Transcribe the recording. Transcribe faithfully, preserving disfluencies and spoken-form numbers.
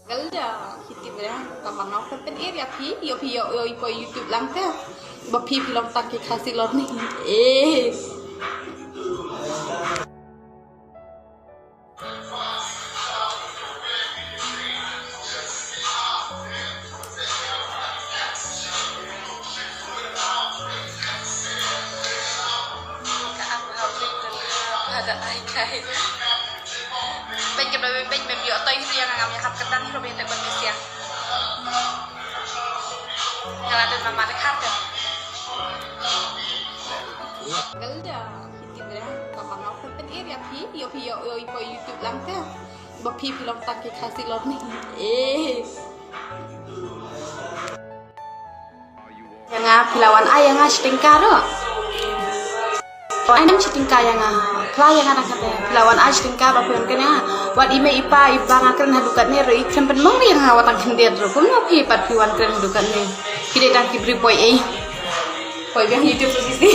Gal da, phi tip re, ka Marnok kan pynïar ïa phi, ïa phi, ïa, ïa, ïa poi YouTube lang te. Ba phi phi long tang ki Khasi lor ni. Eh. Ka ap ha phi ka ka da ai kai. Bad ka ba bad mem ïoh toi hi ïa nga, ngam ïa khap kyrdan hi ruh ba ïa te ban misia. Nga la don ma ma de khat ka. Gal da, phi tip re, ka Marnok kan pynïar ïa phi, ïa phi, ïa, ïa, ïa poi YouTube lang te. Ba phi phi long tang ki Khasi lor ni. Eh. Ïa nga phi la wan ai ïa nga shi tyngka ruh. Ai nang shi tyngka ïa nga. Phi la ïa nga nang kata. Phi la wan ai shi tyngka ba phi wan kane. Wat i mei i pa i ba nga kren haduh katne ruh i kren pynmong ïa nga wat tang khyndiat ruh. Kumno phi pat phi wan kren haduh katne. Phi dei tang ki briew poi ei. Poi biang YouTube phi.